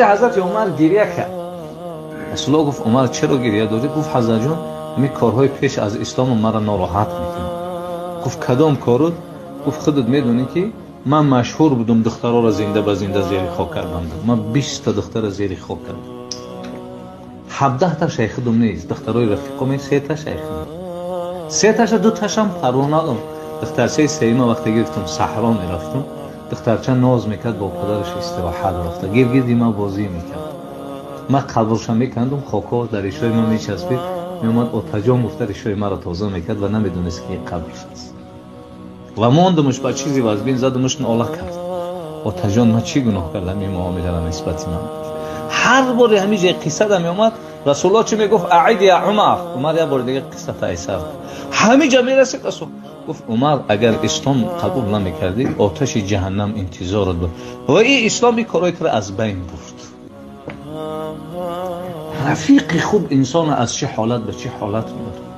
Рӯзе Ҳазрати Умар гиря кард. Расулуллоҳ гуфт: Умар, чаро гиря дорӣ? Гуфт: Ҳазрат ҷон, ҳамин корҳои пеш аз ислом маро нороҳат мекунад. Гуфт: кадом корут? Гуфт: худат медонӣ, ки ман машҳур будам, духтарҳоро зинда ба зинда зери хок кардам. Ман 20 та духтара зери хок кардам. 17 та шайхидум нест, духтарои рафиқоме, сета шайхидум, сеташа, дуташам парво надом. Духтарчаи сеюма вақте гирифтам, саҳро мерафтам, духтарча ноз мекард, бо падараш истироҳат рафта, гиргирди ман бозӣ мекард. Ман қабрша мекандум, хокҳо дар ришои ман мечаспид, меомад, отаҷон гуфта, ришои маро тоза мекард ва намедонист, ки қабрш аст. Ва мондумш, ба чизи вазбин задумш, нола кард: отаҷон, ман чӣ гуноҳ кардам, ин муомилара нисбати ман? Ҳар боре ҳамин ҷои қиссада меомад, Расулуллоҳ чӣ мегуфт? أعد يا عمر. Умар, як бори дига қисса тайсар. Ҳамин ҷа мерасид, Расул гуфт: Умар, агар ислом қабул намекардӣ, оташи ҷаҳаннам интизорат буд ва ин ислом ин корҳои туро аз байн бурд. Рафиқи хуб инсонро аз чӣ ҳолат ба чӣ ҳолат мебарад.